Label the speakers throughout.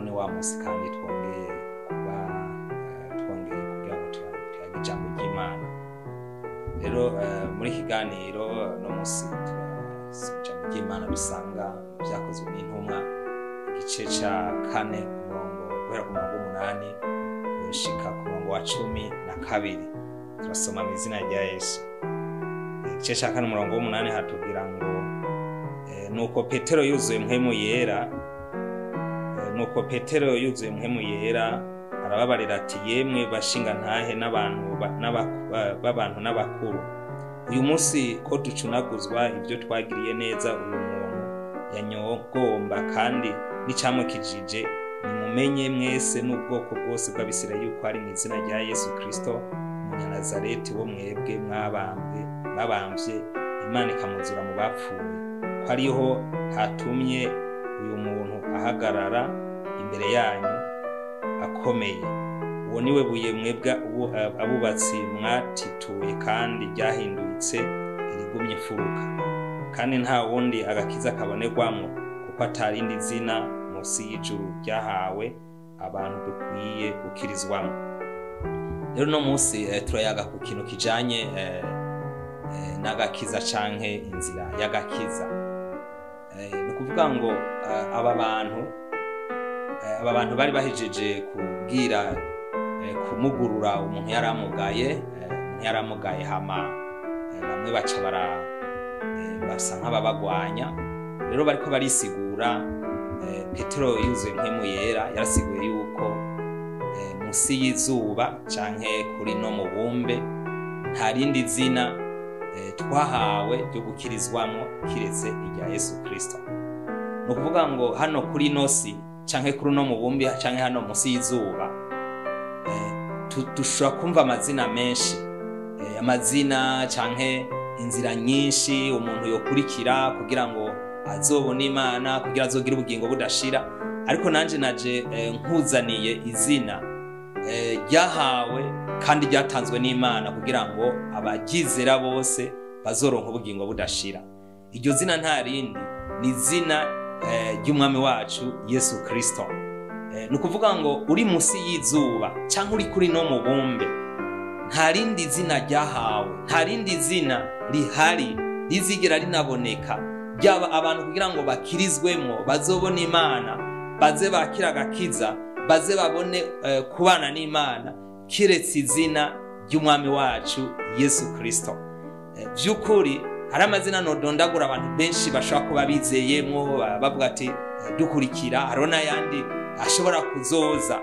Speaker 1: Rero ni wa munsi kandi twongeye kuba twongeye kugira ngo tuyage ijambo ry'Imana. Rero muri kiganiro no munsi turasoma ijambo ry'Imana dusanga mu Vyakozwe n'Intumwa, igice ca 4, umurongo guhera ku murongo 8 gushika ku murongo wa 12. Turasoma mu izina rya Yesu. Igice ca 4 umurongo 8 hatubwira ngo nuko Petero yuzuye Mpwemu Yera, nuko Petero yuzuye Mpwemu Yera arababarira ati: yemwe bashinga ntahe n'abantu b'abantu n'abakuru, uyu munsi ko ducunaguzwa ibyo twagiriye neza uyu muntu yanyogomba kandi n'icamukijije, nimumenye mwese n'ubwoko bwose bw'Abisirayeli yuko ari mu izina rya Yesu Kristo Umunyanazareti wo mwebwe mwabambwe babamvye, Imana ikamuzura mu bapfuye, ko ariho hatumye uyu muntu ahagarara imbere yanyu akomeye. Uwo niwe buye mwebwe abubatsi mwatituye kandi ryahindutse irigumye imfuruka, kandi nta wundi agakiza kabonerwamwo, kuko atarindi zina munsi y'ijuru ryahawe abantu dukwiye gukirizwamwo. Rero no munsi turayaga ku kintu kijanye n'agakiza canke inzira y'agakiza. Ni ukuvuga ngo aba bantu bari bahejeje kubwira kumugurura umuntu yaramugaye, umuntu yaramugaye, hama bamwe baca bara basa nk'ababagwanya. Rero bariko barisigura, Petero yuzuye Mpwemu Yera yarasiguye yuko musi y'izuba canke kuri no mubumbe nta rindi zina twahawe ryo gukirizwamwo kiretse irya Yesu Kristo. Ni ukuvuga ngo hano kuri nosi canke kuri no mubumbe canke hano musi y'izuba, dushobora kumva amazina menshi, amazina canke inzira nyinshi umuntu yokurikira kugira ngo azobone Imana, kugira azogire ubugingo budashira. Ariko nanje naje nkuzaniye izina ryahawe kandi ryatanzwe n'Imana kugira ngo abaryizera bose bazoronka ubugingo budashira. Iryo zina nta rindi, ni izina ry'Umwami wacu Yesu Kristo. Ni ukuvuga ngo uri musi y'izuba canke uri kuri no mubumbe, nta rindi zina ryahawe, nta rindi zina rihari rizigera rinaboneka ryaba abantu kugira ngo bakirizwemwo, bazobone Imana, baze bakira agakiza, baze babone kubana n'Imana, kiretse izina ry'Umwami wacu Yesu Kristo. Vy'ukuri hari amazina nodondagura abantu benshi bashobora kuba bizeyemwo, bavuga ati dukurikira, hariho n'ayandi ashobora kuzoza,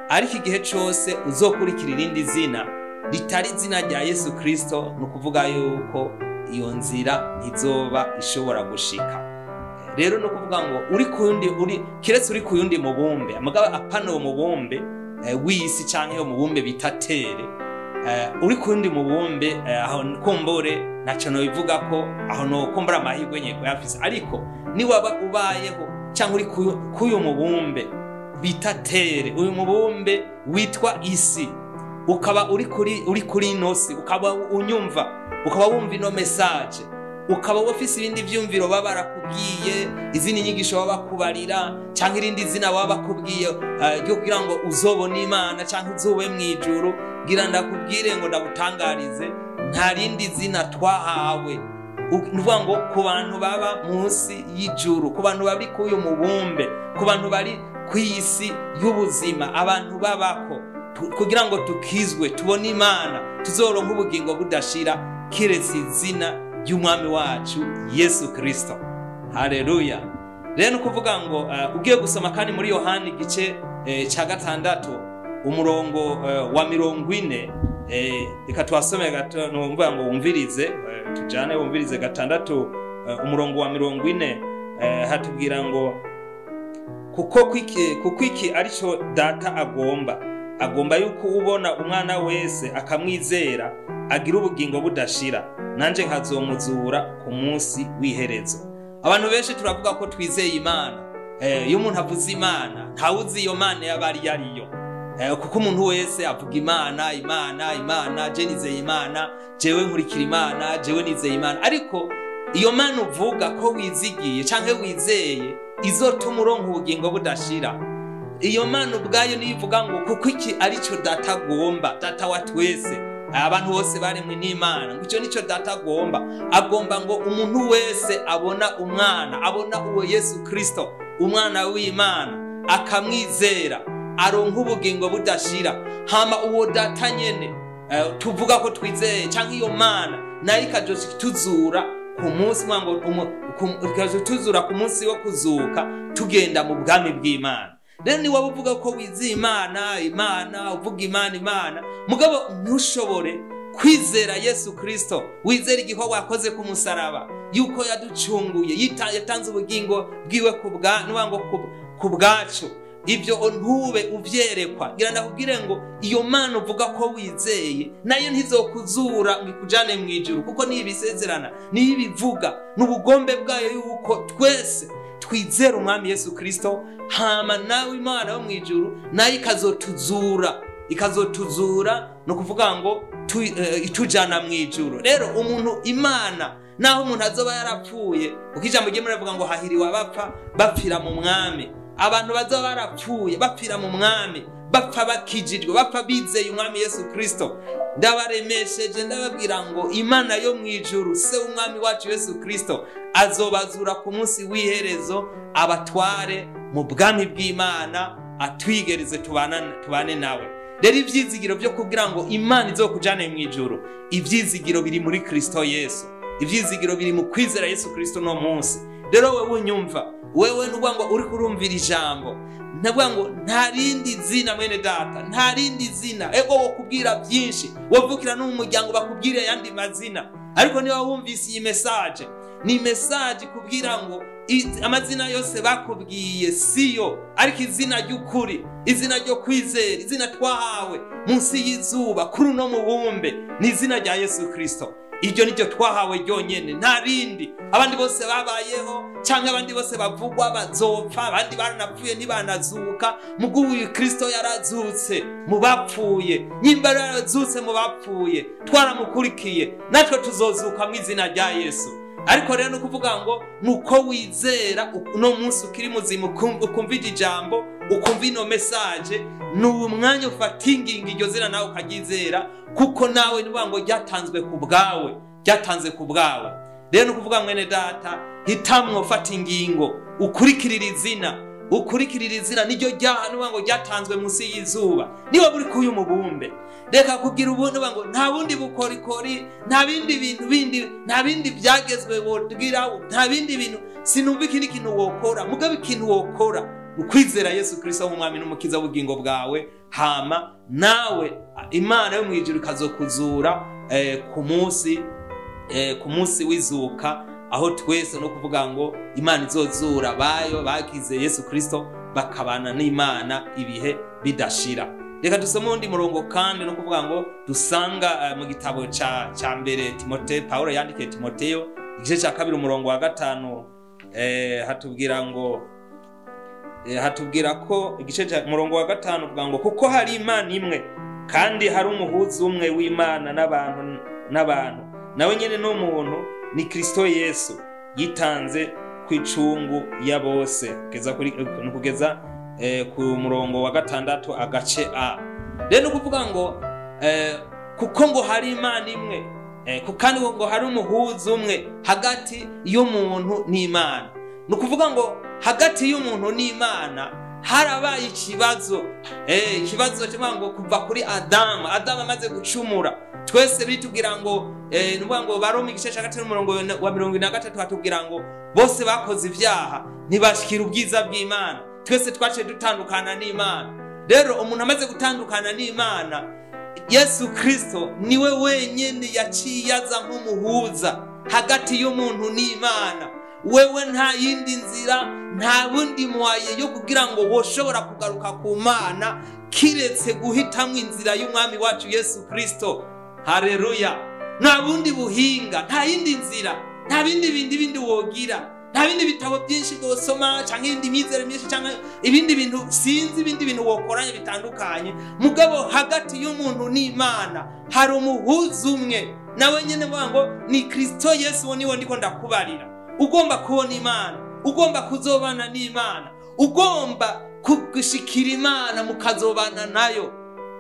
Speaker 1: ariko igihe cose uzokurikira irindi zina ritari izina rya Yesu Kristo, ni ukuvuga yuko iyo nzira ntizoba ishobora gushika. Rero ni ukuvuga ngo uri kundi, uri kiretse uri kuyundi mubumbe, mugabo apana uwo mubumbe w'isi canke uwo mubumbe bita tere, uri kundi mubumbe, aho kumbure naco no bivuga ko aho no kumbura amahirwe nyeko yafise. Ariko niwaba ubayeho canke uri kuyu mubumbe bita tere, uyu mubumbe witwa isi, ukaba uri kuri inosi, ukaba unyumva, ukaba wumva ino message, ukaba ufise ibindi vyumviro baba barakubwiye, izindi nyigisho baba bakubarira, canke irindi zina baba bakubwiye ryo kugira ngo uzobone Imana canke uzobe mw'ijuru, ngira ndakubwire ngo ndagutangarize, nta rindi zina twahawe. Nuvuga ngo ku bantu baba munsi y'ijuru, ku bantu bari k'uyu mubumbe, ku bantu bari kw'isi y'ubuzima, abantu babako kugira ngo tukizwe, tubone Imana, tuzoronke ubugingo budashira, kiretse izina ry'Umwami wacu Yesu Kristo. Haleluya. Rero ni ukuvuga ngo ugiye gusoma kandi muri Yohana igice ca 6 umurongo wa 40, reka tuhasome gato, numva ngo wumvirize, tujane wumvirize 6 umurongo wa 40, hatubwira ngo kuko iki arico data agomba, agomba yuko ubona umwana wese akamwizera agira ubugingo budashira, nanje nkazomuzura ku munsi w'iherezo. Abantu benshi turavuga ko twizeye Imana. Iyo umuntu avuze Imana ntawuzi iyo Mana yaba ariyo, kuko umuntu wese avuga Imana, Imana, Imana, je nizeye Imana, jewe nkurikira Imana, jewe nizeye Imana. Ariko iyo Mana uvuga ko wizigiye canke wizeye izotuma uronka ubugingo budashira, Iyo Mana ubwayo niyo ivuga ngo kuko iki aricyo Data agomba, Data wa twese, abantu bose baremwe n'Imana, ngo icyo nicyo Data agomba. Agomba ngo umuntu wese abona umwana, abona uwo Yesu Kristo umwana w'Imana, akamwizera, aronka ubugingo budashira. Hama uwo Data nyene tuvuga ko twizeye, canke iyo Mana nayo ikazotuzura ku munsi, ngo ikazotuzura ku munsi wo kuzuka tugenda mu bwami bw'Imana. Rero ni wowe uvuga ko wizeye Imana, Imana uvuga Imana, Imana, mugabo ntushobore kwizera Yesu Kristo, wizera igikorwa yakoze ku musaraba, yuko yaducunguye, yatanze ubugingo bwiwe ku bwacu, ibyo ntube uvyerekwa. Ngira ndakubwire ngo iyo Mana uvuga ko wizeye nayo ntizokuzura ngo ikujane mu ijuru, kuko niyo ibisezerana, niyo ibivuga, n'ubugombe bwayo yuko twese twizera umwami Yesu Kristo. Hama nawe Imana yo mu ijuru nayo ikazotuzura, no kuvuga ngo itujana mu ijuru. Rero umuntu Imana, naho umuntu azoba yarapfuye, uko ijambo ry'Imana rivuga ngo hahiriwe abapfa bapfira mu mwami. Abantu bazoba barapfuye bapfira mu mwami, bapfa bakijijwe, bapfa bizeye umwami Yesu Kristo, ndabaremesheje ndababwira ngo Imana yo mu ijuru, se w'umwami wacu Yesu Kristo, azobazura ku munsi w'iherezo, abatware mu bwami bw'Imana, atwigereze tubane nawe. Rero ivyizigiro byo kugira ngo Imana izokujane mu ijuru, ivyizigiro biri muri Kristo Yesu, ivyizigiro biri mu kwizera Yesu Kristo no munsi. Rero wewe unyumva, wewe nuvuga ngo uri kurumvira ijambo, ndavuga ngo nta rindi zina mwene data, nta rindi zina. Ego wo kubwira byinshi, wovukira no mu muryango bakubwira yandi mazina, ariko niba wumvise iyi message, ni message kubwira ngo amazina yose bakubwiye siyo, ariko izina ry'ukuri, izina ryo kwizera, izina twahawe munsi y'izuba kuri uno mubumbe, ni izina rya Yesu Kristo. Iryo niryo twahawe ryonyene, nta rindi. Abandi bose babayeho cyangwa abandi bose bavugwa bazopfa, abandi baranapfuye ntibanazuka, mugu uyu Kristo yarazutse mu bapfuye. Nyimba yarazutse mu bapfuye, twaramukurikiye, natwe tuzozuka mu izina rya Yesu. Ariko rero no kuvuga ngo nuko wizera uno munsi ukiri muzima, ukumva ijambo, ukumva ino message, ni umwanya ufata ingingo iryo zina nawe ukaryizera, kuko nawe nuvuga ngo ryatanzwe ku bwawe, ryatanze ku bwawe. Rero no kuvuga mwene data, hitamwo, fata ingingo, ukurikirira izina, ukurikirira izina niryo ryaha nuvuga ngo ryatanzwe munsi y'izuba. Niba buri kuyu mubumbe, reka kugira ubuntu ngo nta bundi bukorikori, nta bindi bintu bindi, nta bindi byagezwe wodgira, nta bindi bintu, sinumva ikindi kintu wokora. Mugabe ikintu wokora ukwizera Yesu Kristo nk'umwami n'umukiza w'ubugingo bwawe, hama nawe Imana yo mu ijuru ikazokuzura ku munsi w'izuka, aho twese no kuvuga ngo Imana izozura bayo bakize Yesu Kristo, bakabana n'Imana ibihe bidashira. Reka dusome undi murongo kandi, no kuvuga ngo dusanga mu gitabo ca mbere Timote, Paulo yandikiye Timoteyo, igice ca 2 umurongo wa 5, hatubwira ngo hatubwira ko igice ca murongo wa 5 uvuga ngo kuko hari Imana imwe kandi hari umuhuza umwe w'Imana n'abantu, nawe nyene n'umuntu, ni Kristo Yesu, yitanze kwicungu ya bose. Kugeza ku murongo wa 6 agace A. Rero kuvuga ngo kuko ngo hari Imana imwe, kandi ngo hari umuhuza umwe hagati y'umuntu n'Imana. Ni ukuvuga ngo hagati y'umuntu n'Imana harabaye ikibazo, ikibazo cyangwa ngo kuva kuri Adamu. Adamu amaze gucumura, twese bitubwira ngo nuvuga ngo Baroma igice ca 3 umurongo wa 43 hatubwira ngo bose bakoze ivyaha ntibashikira ubwiza bw'Imana, twese twaciye dutandukana n'Imana. Rero umuntu amaze gutandukana n'Imana, Yesu Kristo niwe wenyene yaciye aza nk'umuhuza hagati y'umuntu n'Imana. Wewe nta yindi nzira, nta bundi mwaye yo kugira ngo woshobora kugaruka ku Mana kiretse guhitamwo inzira y'umwami wacu Yesu Kristo. Haleluya. Nta bundi buhinga, nta yindi nzira, nta bindi bindi wogira, nta bindi bitabo byinshi gosoma canke indi mizero myinshi canke ibindi bintu, sinzi ibindi bintu wokoranye bitandukanye. Mugabo hagati y'umuntu n'Imana hari umuhuza umwe, nawe nyene ngo ni Kristo Yesu, niwe ndiko ndakubarira. Ugomba kubona Imana, ugomba kuzobana n'Imana, ugomba gushikira Imana mukazobana nayo,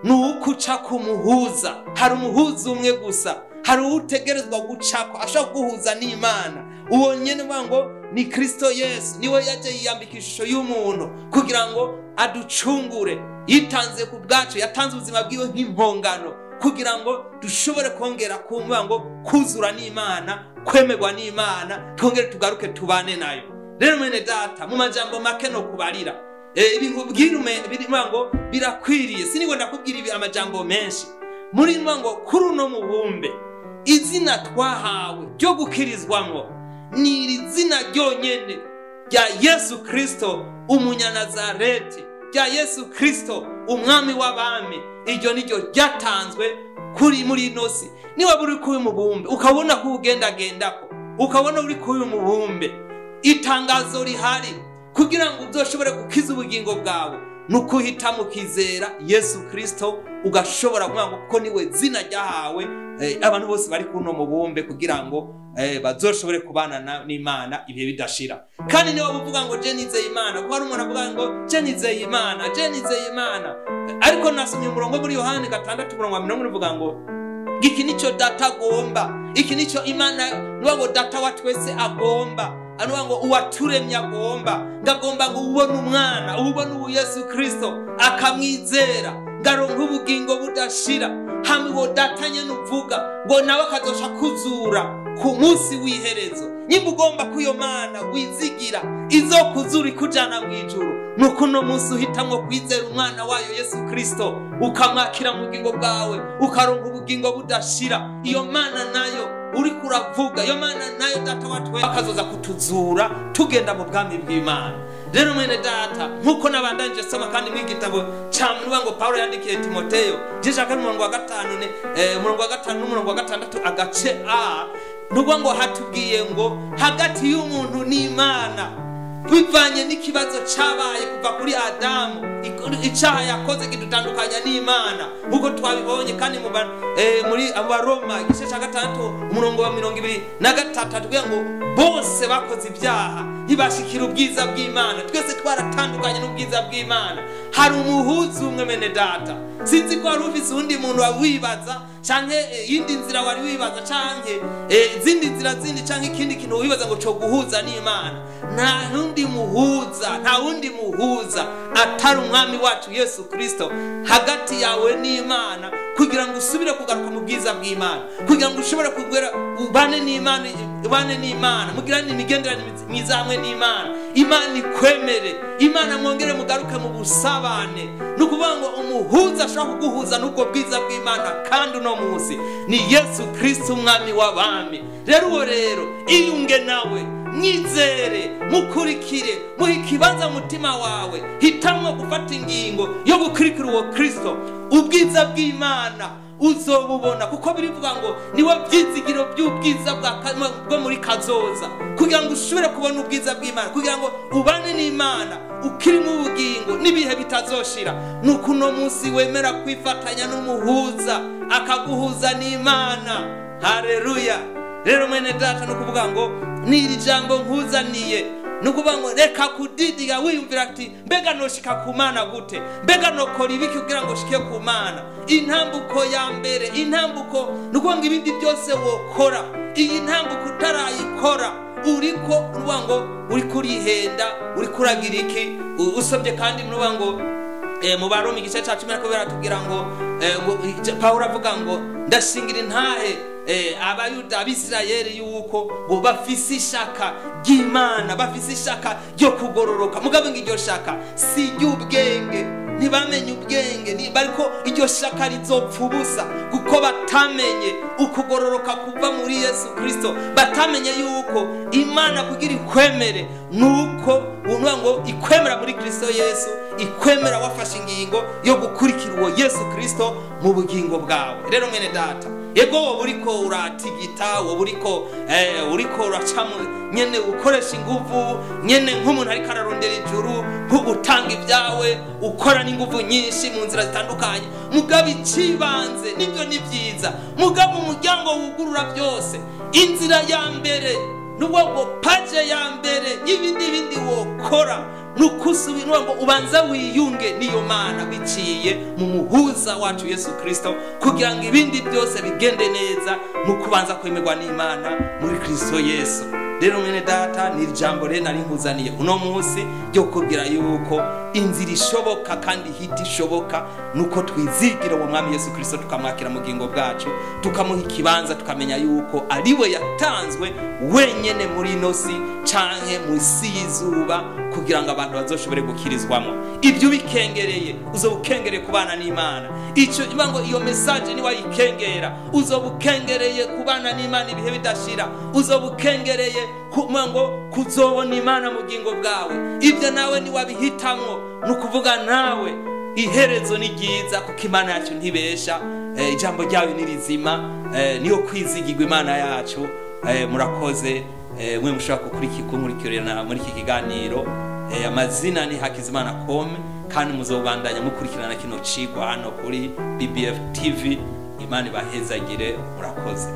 Speaker 1: ni uko uca ku muhuza. Hari umuhuza umwe gusa, hari uwutegerezwa gucako ashobora guhuza n'Imana. Uwo nyene uvuga ngo ni Kristo Yesu, niwe yaje yiyambika ishusho y'umuntu kugira ngo aducungure. Yitanze ku bwacu, yatanze ubuzima bwiwe nk'impongano kugira ngo dushobore kongera kumva ngo kuzura n'Imana, kwemerwa n'Imana, twongere tugaruke tubane nayo. Rero mwene data, mu majambo make no kubarira ibi nkubwira birimo ngo birakwiriye, sinigwe ndakubwira ibi amajambo menshi. Muri ngo kuri uno mubumbe izina twahawe ryo gukirizwamwo ni iri zina ryonyene rya Yesu Kristo umunyanazareti, rya Yesu Kristo umwami w'abami. Iryo niryo ryatanzwe kuri muri ino si. Niba uri kuri mubumbe ukabona ko ugendagendako, ukabona uri kuri mubumbe, itangazo rihari kugira ngo uzoshobore gukiza ubugingo bwawe nuko uhitamo ukizera Yesu Kristo, ugashobora kuvuga ngo kuko niwe zina ryahawe abantu bose bari kuno mubumbe kugira ngo bazoshobore kubana n'Imana ibihe bidashira. Kandi niba uvuga ngo je nizeye Imana, kuko hari umuntu avuga ngo je nizeye Imana, je nizeye Imana, ariko nasomye umurongo muri Yohana 6:40 uvuga ngo iki nico data agomba, iki nico Imana nuwa ngo data wa twese agomba, anuwa ngo uwaturemye agomba, ngagomba ngo ubone umwana, ubone ubu Yesu Kristo akamwizera, ngaronka ubugingo budashira. Hamwe wo data nyene uvuga ngo nawe akazosha kuzura ku munsi w'iherezo. Nimba ugomba ko iyo Mana wizigira izokuzura ikujana mu ijuru, nuko uno munsi uhitamwo kwizera umwana wayo Yesu Kristo, ukamwakira mu bugingo bwawe, ukaronka ubugingo budashira. Iyo Mana nayo uri kuravuga, iyo Mana nayo data wa twese akazoza kutuzura tugenda mu bwami bw'Imana. Rero mwene data, nkuko nabandanje soma kandi mu gitabo ca ngo Paulo yandikiye Timoteyo, igice ca umurongo wa 5, umurongo wa 5 n'umurongo wa 6 agace a, nuko ngo hatubwiye ngo hagati y'umuntu n'Imana bivanye n'ikibazo cabaye kuva kuri Adamu, icaha yakoze kidutandukanya n'Imana, nkuko twabibonye kandi muri Abaroma igice ca 6 umurongo wa 23 atubwiye ngo bose bakoze ibyaha ntibashikira ubwiza bw'Imana, twese twaratandukanye n'ubwiza bw'Imana. Hari umuhuza umwe mene data, sinzi ko hari ufise undi muntu wawibaza canke yindi nzira wari wibaza canke izindi nzira zindi canke ikindi kintu wibaza ngo co guhuza n'Imana. Nta wundi muhuza, nta wundi muhuza atari umwami wacu Yesu Kristo hagati yawe n'Imana, kugira ngo usubire kugaruka mu bwiza bw'Imana, kugira ngo ushobore kugera ubane n'Imana, ubane n'Imana, mugirane imigenderanire myiza hamwe n'Imana, Imana ikwemere, Imana mwongere mugaruke mu busabane. Nukuvuga ngo umuhuza ashobora kuguhuza n'ubwo bwiza bw'Imana kandi uno munsi ni Yesu Kristo umwami w'abami. Rero uwo rero iyunge nawe, mwizere, mukurikire, muhe ikibanza mutima wawe, hitamwo gufata ingingo yo gukurikira uwo Kristo. Ubwiza bw'Imana uzobubona, kuko birivuga ngo niwe byizigiro by'ubwiza bwo muri kazoza, kugira ngo ushobore kubona ubwiza bw'Imana, kugira ngo ubane n'Imana ukiri mu bugingo n'ibihe bitazoshira. Nuko uno munsi wemera kwifatanya n'umuhuza akaguhuza n'Imana. Haleluya. Rero mwene data, nukuvuga ngo ni iri jambo nkuzaniye, nukuvuga ngo reka kudidiga wiyumvira ati mbega noshika ku Mana gute, mbega nokora ibiki kugira ngo shike ku Mana. Intambuko ya mbere, intambuko nukuvuga ngo ibindi byose wokora, iyi ntambuko utarayikora uriko nukuvuga ngo uri kurihenda, uri kuragira iki. Usomye kandi nukuvuga ngo mu Baroma igice ca 12 baratubwira ngo Paulo avuga ngo ndashingira intahe abayuda abisirayeli yuko ngo bafise ishaka ry'Imana, bafise ishaka ryo kugororoka, mugabo ngo iryo shaka si ry'ubwenge, ntibamenye ubwenge, bariko iryo shaka rizopfa ubusa, kuko batamenye ukugororoka kuva muri Yesu Kristo, batamenye yuko Imana kugira ikwemere nuko unuwa ngo ikwemera muri Kristo Yesu, ikwemera wafashe ingingo yo gukurikira uwo Yesu Kristo mu bugingo bwawe. Rero mwene data, yego wowe uriko uratigita, wowe uriko uracamo nyene ukoresha inguvu nyene nk'umuntu ariko ararondera ijuru, utanga ibyawe, ukora n'inguvu nyinshi mu nzira zitandukanye, mugabo icibanze nibyo ni byiza, mugabo umuryango wugurura byose, inzira ya mbere nubwo ngo paje ya mbere y'ibindi bindi wokora Nukusubira ngo ubanza wiyunge n'iyo Mana biciye mu muhuza wacu Yesu Kristo, kugira ngo ibindi byose bigende neza, nukubanza kwemerwa n'Imana muri Kristo Yesu. Rero mwene data, ni ijambo rero nari nkuzaniye uno munsi ryo kukubwira yuko inzira ishoboka kandi ihita ishoboka nuko twizigira uwo mwami Yesu Kristo, tukamwakira mu bugingo bwacu, tukamuha ikibanza, tukamenya yuko ari we yatanzwe wenyene muri ino si canke mu isi y'izuba, kugira ngo abantu bazoshobore gukirizwamo. Ibyo ubikengereye, uzoba ukengereye kubana n'Imana. Icyo iba ngo iyo message niwayikengera, uzoba ukengereye kubana n'Imana ibihe bidashira, uzoba ukengereye kuma ngo kuzobona Imana mu bugingo bwawe. Ibyo nawe niwabihitamwo, ni ukuvuga nawe iherezo ni ryiza, kuko Imana yacu ntibesha, ijambo ryayo ni rizima, niyo kwizigirwa Imana yacu. Murakoze mwe mushobora kunkurikirana muri iki kiganiro. Amazina ni Hakizimana Kome, kandi muzobandanya mukurikirana kino cigwa hano kuri BBF TV. Imana ibahezagire, murakoze.